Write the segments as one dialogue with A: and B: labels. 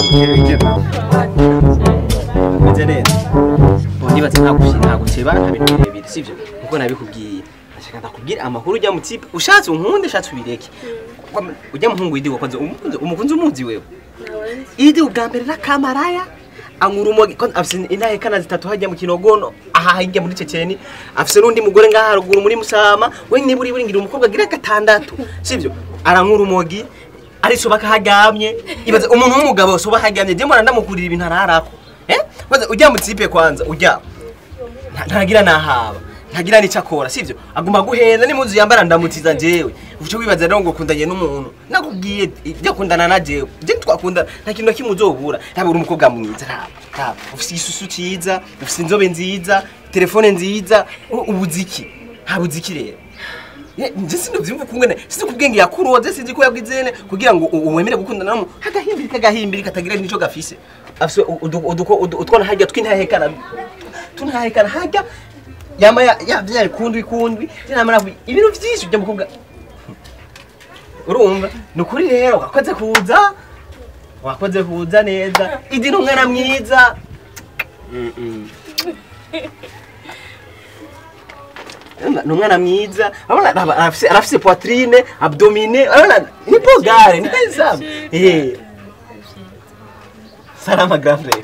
A: Meze neza. Nibaze nta bintu birebire sivyo nkuko nabikubwiye. Ndashaka ndakubwira amakuru ujya mu type ushatse unkunde ushatse ubireke. Ujya muhungu idi wakoze umukunzi umuzi wewe. Idi ubwa mbere rakamaraya angura umogi afise intahekana zitatu hajya mu Kinogono aha hajya muri Ceceni afise n'undi mugore ngaha haruguru muri Musama we ni buri ngira umukobwa agira gatandatu sivyo arankura umogi ari soba kahagamye ibaze umuntu w'umugabo soba hagamye je mwana ndamukurira ibintu ararako kwanza ujya mu type kwanza ujya ntagira nahaba ntagira n'icakora sivyo aguma guhenda n'imuzu yambara ndamutiza jewe uco wibaza rero ngo kundanye n'umuntu nakubwiye ibyo kundana na jewe je twakundana nta kintu kimuzobura ntabwo uri umukobwa mwiza raba ufise isusu ciza ufise inzobe nziza telefone nziza ubuziki nta buziki rero nje sinovyumva kungene sinzi kubwenge yakuroze sinzi ko yabwizene kugira ngo uwemere gukundana n'umuntu agahimbiri kagahimbiri katagira nico gafise afise utwana hajya twintahekana tunahekana hajya yama yavyari kundwi namara ibintu vyinshi byo mukobwa urumva nukuri rero wakoze kuza neza idi n'umwana mwiza n'umwana mwiza urabona arafise poitrine abdomine urabona ni bogare neza salama grand frère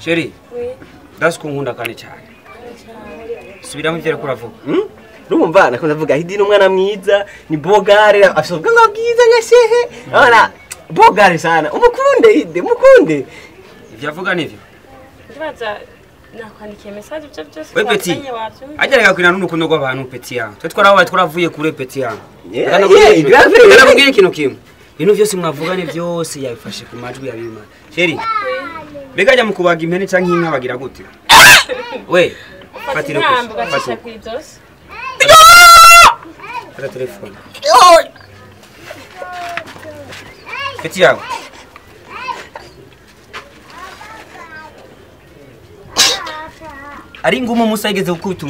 B: chérie ndasi kunkunda kandi cyane subiramo ivyo ariko uravuga
A: urumva nakunda vuga hidi n'umwana mwiza ni bogare afise ubwanwa bwiza nka shehe urabona bogare sana umukunde hidi umukunde
B: ivyo avuga nivyo
C: ndibaza nakwandikiye message ibyo byose
B: we petit agereka kwina n'urukundo rw'abantu petit yangu twe twarabaye twaravuye kure petit yangu ndakubwira ikintu kimwe ibintu byose mwavuga ni byose yabifashe ku majwi yabimana chérie mbega ajya mu kubaga impene canke inka bagira gute we fatira fata telefone petit yangu ari ngumu Musa yigeze gukubita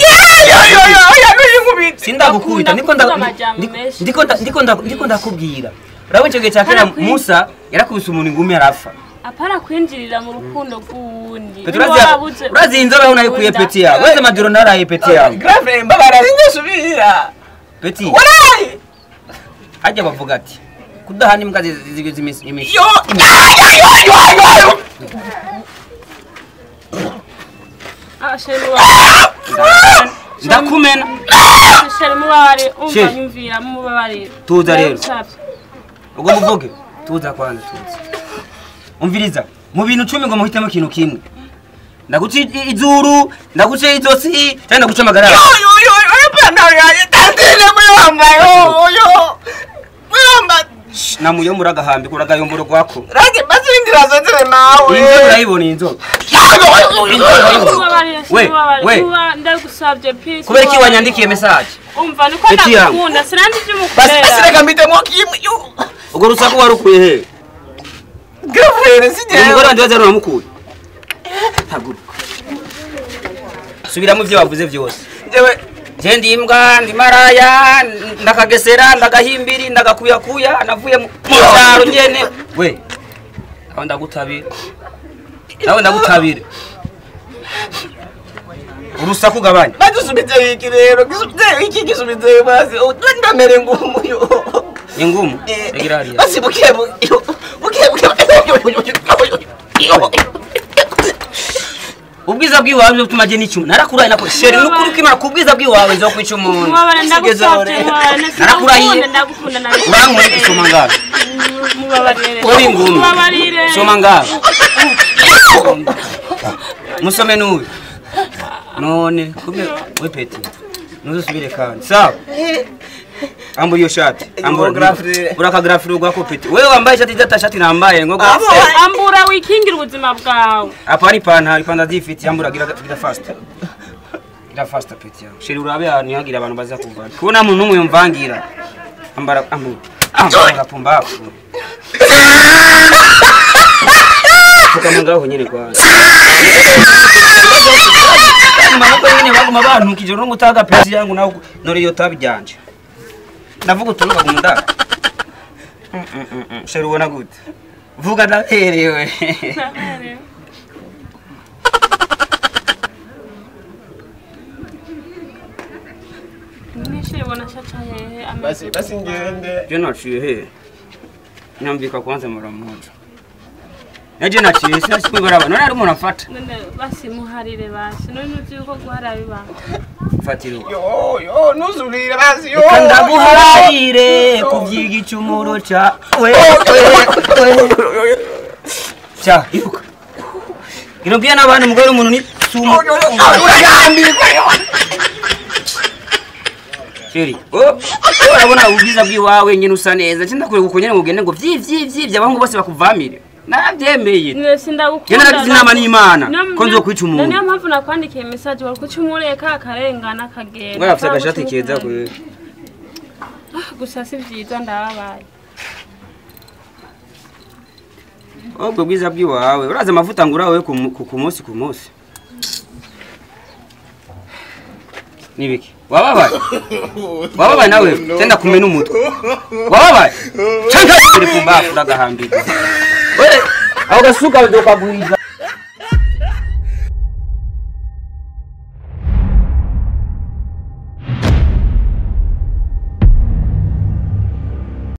B: sindagukubita ndiko ndakubwira urabona icyo gihe cya kera Musa yarakubise umuntu ingumi arapfa
C: apara kwinjirira mu rukundo rw'uwundi
B: urazi inzobe aho nayikuye petit yawe weze maduro naraye petit yawe
A: grave mbabara sindasubira
B: petit waraye hajya bavuga ati kudahana imbwa zigize imisi
A: yo
B: ndakumena
C: umva nyumvira mubabarire
B: tuza rero ubwo muvuge tuza kwanza tuza umviriza mu bintu 10 ngo muhitemo ikintu kimwe ndaguca izuru ndaguca izosi cyangwa ndaguca amagara
A: yo yo yo pantaro yanjye tandire muyamba yo yo muyamba
B: namuyomura agahambi kuragayomboro gwako
A: rage basindira zonzere nawe
B: inzobe urayibona inzobe
C: we we ndagusabye peace
B: kubera iki wanyandikiye message
C: umva niko ndakunda sinandi byumukorera
A: basi reka mbitemo kimwe
B: ubwo rusaku warukuye he
A: girlfriend sije
B: umugore wanje waza ruramukuye haguruka subiramo ivyo wavuze vyose
A: jewe
B: je ndi imbwa ndi maraya ndakagesera ndagahimbiri ndagakuyakuya navuye mu cyaro nyene we aho ndagutabira nawe ndagutabira urusaku gabanya
A: badusubize iki rero gisubize iki gisubize basi ndamere ngumu yo
B: ingumu egira hariya
A: basi buke buke buke
B: ubwiza bw'iwawe byo tumaje n'icuma narakuraye nako sheri nukuri kimara kubwiza bw'iwawe nzo kwica umuntu narakurahiye urankumwe soma ngaho
C: mubabarire
B: ingumu soma ngaho musome n'uyu none kumbe we petit nuzusubire kandi sawa ambura iyo shati ambura uraka grafire ugwako petit wewe wambaye ishati idata shati nambaye ngo
C: ambura wikingira ubuzima bwawe
B: apa ni pantaro ipantaro zifite ambura gira fast gira fast petit yangu sheri urabe ahantu hagira abantu baza kuvana kubona muntu numwe yumvangira ambara ambura ambura pumba tukamangaho nyene kwanza mama nyene baguma bantukije no mutaga petit yangu nawe nori yo tabyanje ndavuga utunuka gumunda sheri ubona gute Vuga ndaberewe.
C: Ndaberewe. Nishibona shacha hehe
A: Basi basi ngende.
B: Je naciye he. Nyambika kwanza mara moja. Naje naciye sasa kwibaraba. None ari umuntu afata.
C: None basi muharire basi. None uzi yuko guhara biba.
B: Fatira.
A: Yo yo nuzurire basi yo.
B: Ndaguharire kuvyiga icumuro ca we we. Cha iruka. Ginobwiye n'abandi mugore umuntu ni sumo.
A: Uragambirwa.
B: Sheri, oh, urabona ubwiza bw'iwawe nyine usa neza. Ncinda kure gukonyera ngo ugende ngo vyi vyi vyi abahungu bose bakuvamire. Narabyemeye.
C: Nese ndagukunda.
B: Genda nagize inama n'Imana ko nzokwica umuntu.
C: Niyo mpamvu nakwandikiye message wari kucumureka akarengana akagenda.
B: Ngo afite agashati keza kwe.
C: Gusa si vyiza ndababaye.
B: Ubwo bwiza bw'iwawe uraza amavuta ngura wewe ku munsi ku munsi. Nibiki? Wababaye? Wababaye nawe? Tenda kumena umutwe. Wababaye? Chanka kuri kumbafu uragahambirwa. Wewe aho gasuka udokagwiza.